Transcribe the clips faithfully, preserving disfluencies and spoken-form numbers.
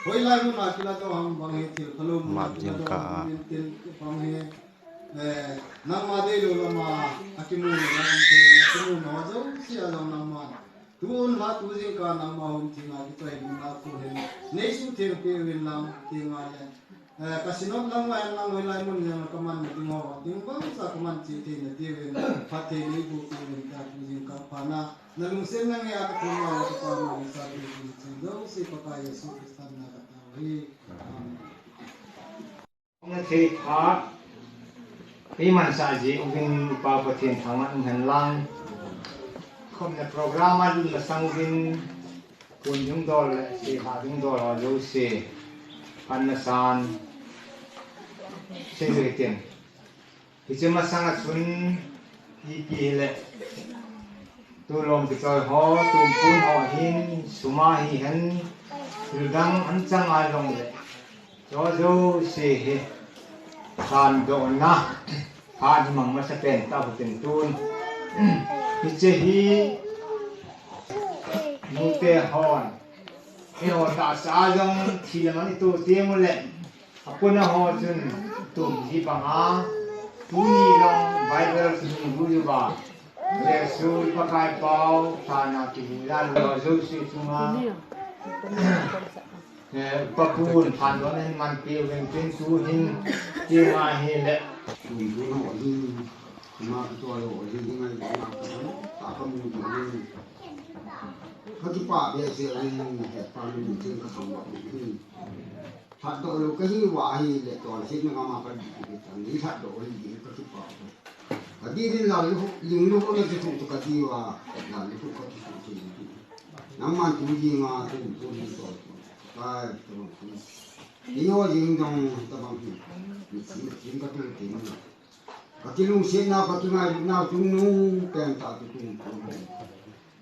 Hoilai mun a kiladoh ham bang hi, thil phalou mun a kiladoh ham bang hi, eh, nangma deilou lama akimu na, akimu na jouse a jong nangma tun la tu jingkah nangma hung thina kichai mun a khu hin nei suhtheng peh uvin lang ti ngai le. Eh, ka sinop lang lai lang hoilai mun jong kaman na ding ho, ding bangsa kaman cheh thei na diuvin, phatthei neiboh peh uvin tia tu jingkah phat na, na lungset na ngei a kathum a, ka pa ma sa tu jing chang jouse Pakai Jesu Christa min a katao hi. Amen. Na thei phat, keiman sa ji uvin Pa Pathen thangvah in hen lang. Khomna program a lut masang uvin, pun ding dol le, seilhah ding dol ho jouse, phat na san, sei sei tin. Hiche masang a chun, ipi hile, tulom kichoi ho, tumpun ho hin, sum a hihen, thil dang anchang a jong le, cho jouse hi, thandohna, phat hi mang masa pen tah u tin tun. Hiche hi, nute hon, eiho tahsa a jong, thi le man i tu teng u le, apuna ho chun, tum ji bang a, tuni jong Bible chun lu ju ba, Jesu Pakai pao, thana kimu ya lu jouse chunga, eh, Papu'n thandohna hin manpeh uvin tin tu hin, ti ngai hile. Tum tu na ho hin, ma tu ho hin, ngai na, ta ka mu tu hin. Ka kipah behseh in, he pa min tin ka thangvah in. Lhatdoh lou kahi uva ahile, chonsetna gam a ka ding kit tan, ni lhatdoh ahi ding ka kipah. Ka ding din la lu, ling lu na kithuh chu ka ti uva, la lu ka kithuh chu. Nangman tu jing a, tu, tu jing to. Kai, tu, tu. Eiho jing dong, tabang hi. Ni si, ni ka tu, ti na. Ka kilungsetnau, ka kingailutnau chungnung pen tah chu tum tum.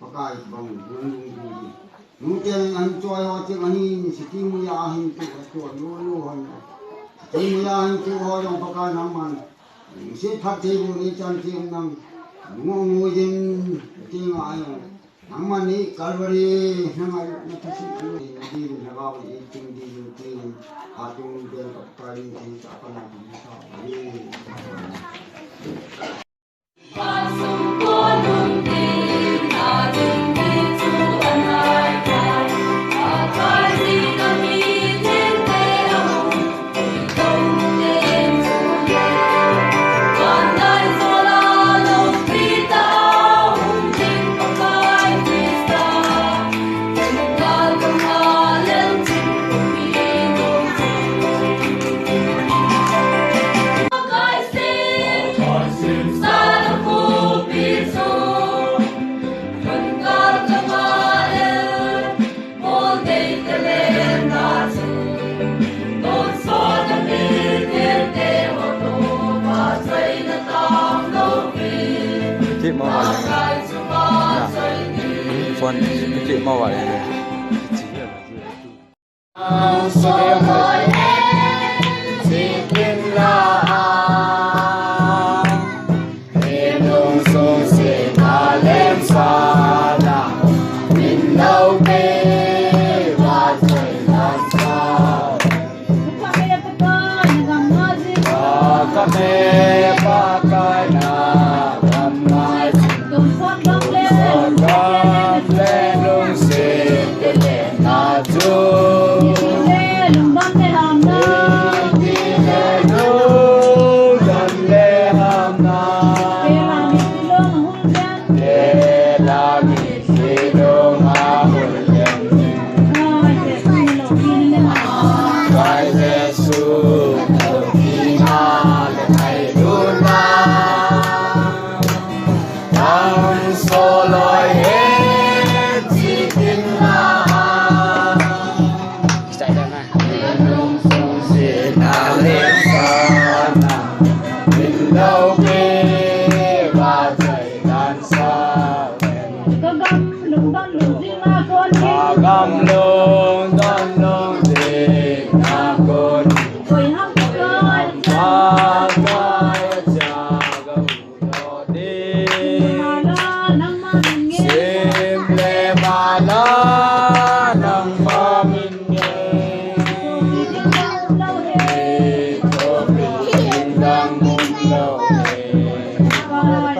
Pakai bang lung lung lung. Nute ahin choi ho cheng ahin, city muya ahin tu, tu lu lu hon. City muya ahin tu ho jong Pakai nangman lungset phattheiboh nei chan cheng nang. Ngu ngu jin, cheng a jong. Nangman hi Calvary, nangma na thusim, na diu, na gao, i ting diu, ting, a tung bel ka pa ni ting sa pa na ni sa. Clip mo vale. Na. Phone clip mo vale. Hallelujah.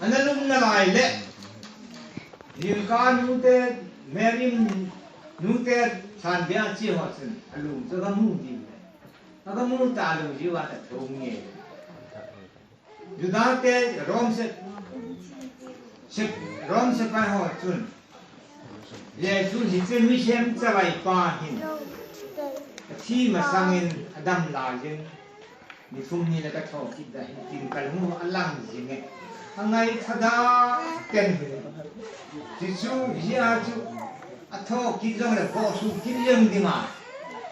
Ana lum nalai le, Hilka nute, Mary nute, Sunday a chi ho chun, alum chu aga mu ding le. Aga mu ta lou jiu a ta thou nge. Juda te Rome se, se, Rome sepai ho chun, Jesu hiche mi sem chavai pa hin, athi masangin adam laiyin, ni thum ni le ka thokit da hin, tin kal mu alang jing e. Angai thada ten hin. Jesu hia chu, athokit jong le bosu kit jeng dinga,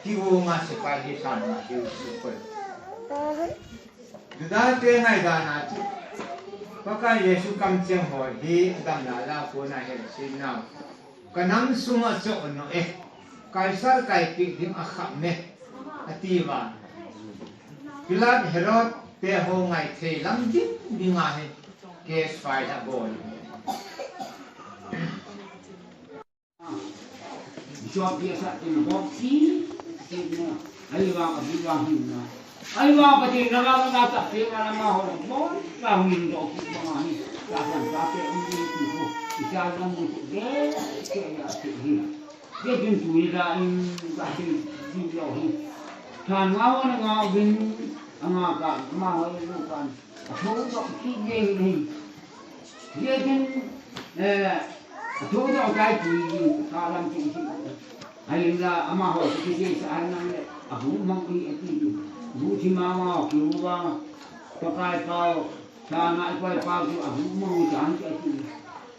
ki u nga sepai hi san ma hiu su koi. Juda te ngaidana chu, Pakai Jesu kamcheng ho hi adamna la kona hel sin nau. Ka nam sunga chu ono e, Kaisar kaipi ding akham e, ati va. Pilat Herod te ho ngai thei lam ding dinga hi, case file abol. Bishop dia sa tin bok si, si na. Ai wa ka bi wa hin na. Ai wa ka tin na ga na ta pe na ma ho. Bon ka hin do ki ba ma ni. Ka san ka pe um ni ki ko. Isa na mu de ke ya ke hi. Ke tin tu ni da in ka tin tin yo hi. Kan wa wa na ga bin anga ka ma ho lu kan. Athu doh kit jeng in. Hijeh chun, eh, athu doh tai ti jing, kalam ti jing. Ahinla amaho chu kisei sa an nang le, abu mang hi ati jing. Bu thi mama, kiu vang, Pakai pao, sa ngai Pakai pao chu abu mang hi chan ti ati.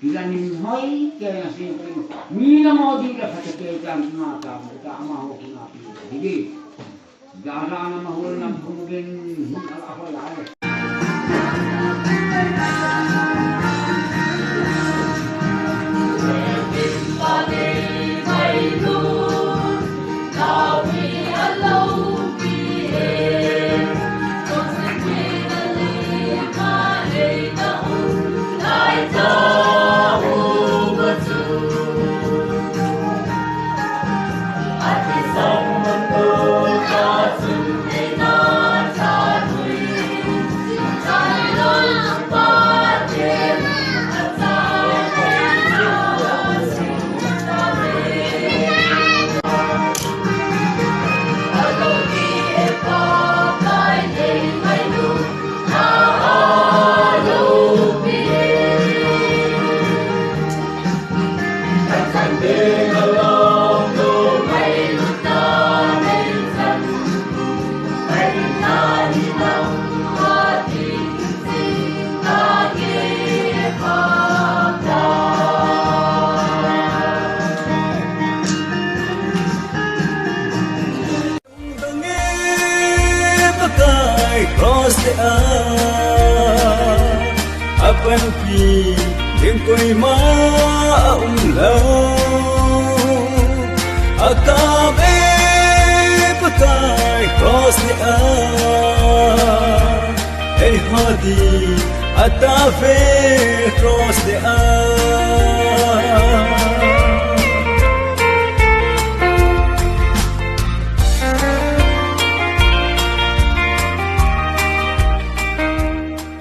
Kila nin hoi ke na se ke. Mi na mo di la khat ke chan ma ta, ta amaho ki na pi. Hijeh. Dang e Pakai cross le a, apanpi ding koima aum lou. Akap e Pakai cross le a, eiho din atap e cross le a.